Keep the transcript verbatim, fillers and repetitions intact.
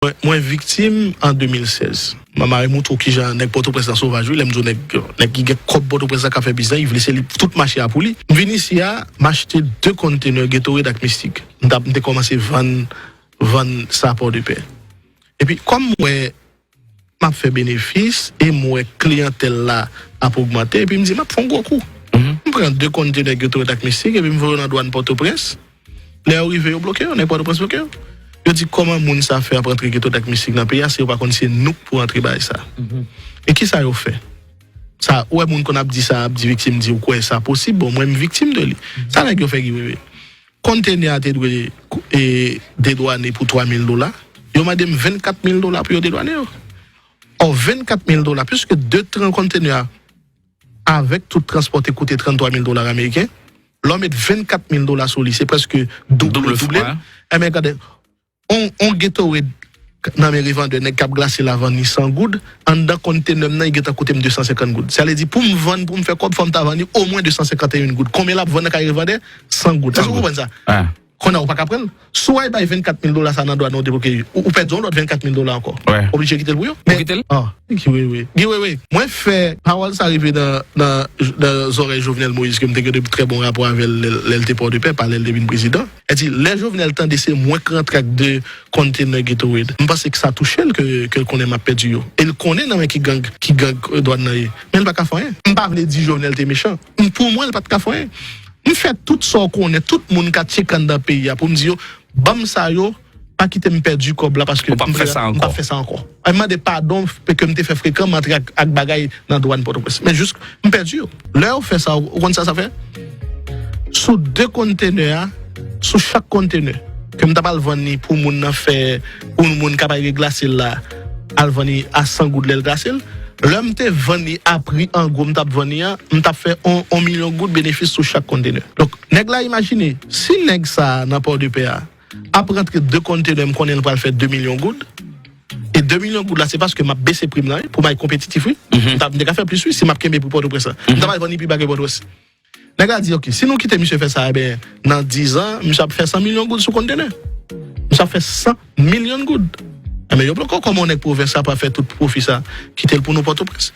Mwen, mwen viktim an de mil sèz. Mwen mare montre w kijan nèg Pòtoprens lan sovaj, wi. Lè m di w nèg, nèg ki gen kòb Pòtoprens lan k ap fè biznis, li vle se li tout mache a pou li. M vin isi a, m achte de kontenè Gatorade ak Mistik. M t ap, m te kòmanse vann, vann sa Pòdepè. Epi, kòm m wè m ap fè benefis e m wè kliyantèl la ap ogmante, epi m di, "M ap fè yon gwo kou." M pran de kontenè Gatorade ak Mistik, epi m voye yo nan dwàn Pòtoprens. Lè yo rive, yo bloke yo, nèg Pòtoprens bloke yo. Yo di, "Kòman moun sa fè ap antre Gatorade ak Mistik nan peyi a, si yo pa konn se nou k pou antre bay sa?" E kisa yo fè? Sa, ou wè moun konn ap di sa, ap di viktim, di, "Ou kwè sa posib?" Bon, mwen, m viktim de li. Sa nèg yo fè, Guy Wewe? Kontenè a te dwe e, dedwane pou twa mil dola. Yo mande m vennkat mil dola pou yo dedwane yo. Ò, vennkat mil dola, pliske de tran kontenè a, avèk tout transpò, te koute tranntwa mil dola ameriken. Lè w met vennkat mil dola sou li, se prèske double, double. Enben, gade, on, on Gatorade nan men revandè, nèg k ap glase la vann li san goud, anndan kontenè m nan, li gentan koute m de san senkant goud. Sa vle di, pou m vann, pou m fè kòb, fò m ta vann li omwen de san senkant e yon goud. Konbyen l ap vann nan kay revandè? San goud. Èske w konprann sa? Kounye a, ou pa ka pran l. Si w al bay vennkat mil dola sa nan dwàn nan, ou debloke li. Ou, ou pèdi yon lòt vennkat mil dola ankò. Oblije kite l pou yo. Ou kite l? Ah, Guy Wewe. Guy Wewe. Mwen fè pawòl sa rive nan, nan, nan zòrèy Jovenel Moïse, ke m te gen de trè bon rapò avè l lè, lè l te Pòdepè, pa lè l te vin prezidan. E di, lè Jovenel tande se mwen k rantre ak de kontenè Gatorade, m panse ke sa touche l, ke, ke l konnen m ap pèdi yo. E l konnen nan men ki gang, ki gang, euh, dwàn nan ye. Men l pa ka fè anyen. M pa vle di Jovenel te mechan. M, pou mwen, l pa t ka fè anyen. M fè tout sa w konnen, tout moun ka tcheke anndan peyi a pou m di yo, "Ban m sa yo, pa kite m pèdi kòb la paske m p ap fè sa ankò." M p ap fè sa ankò. M mande padon ke m te fè frekan, m antre ak, ak bagay nan dwàn Pòtoprens. Men jis, m pèdi yo. Lè yo fè sa, ou konn sa sa fè? Sou de kontenè a, sou chak kontenè, ke m t ap al vann li pou moun nan fè, pou moun k ap al reglase l la, al vann li a san goud lè l glase l. Lè m te vann li a pri an gwo m t ap vann li an, m t ap fè on, on milyon goud benefis sou chak kontenè. Donk, nèg la imajine, si nèg sa a nan Pòdepè a ap rantre de kontenè, m konnen l pral fè de milyon goud, e de milyon goud la, se paske m ap bese pri m nan, wi, pou m al konpetitif, wi. M t ap, m te ka fè plis, wi, si m ap kenbe pri Pòtoprens la. M t ap al vann li pi ba ke Pòtoprens. Nèg la di, "Ok, si nou kite misye fè sa, eben, nan diz an, misye ap fè san milyon goud sou kontenè. Misye ap fè san milyon goud." Eben, yo poko kòman yon nèg pwovens sa pa fè tout pwofi sa, kite l pou nou Pòtoprens.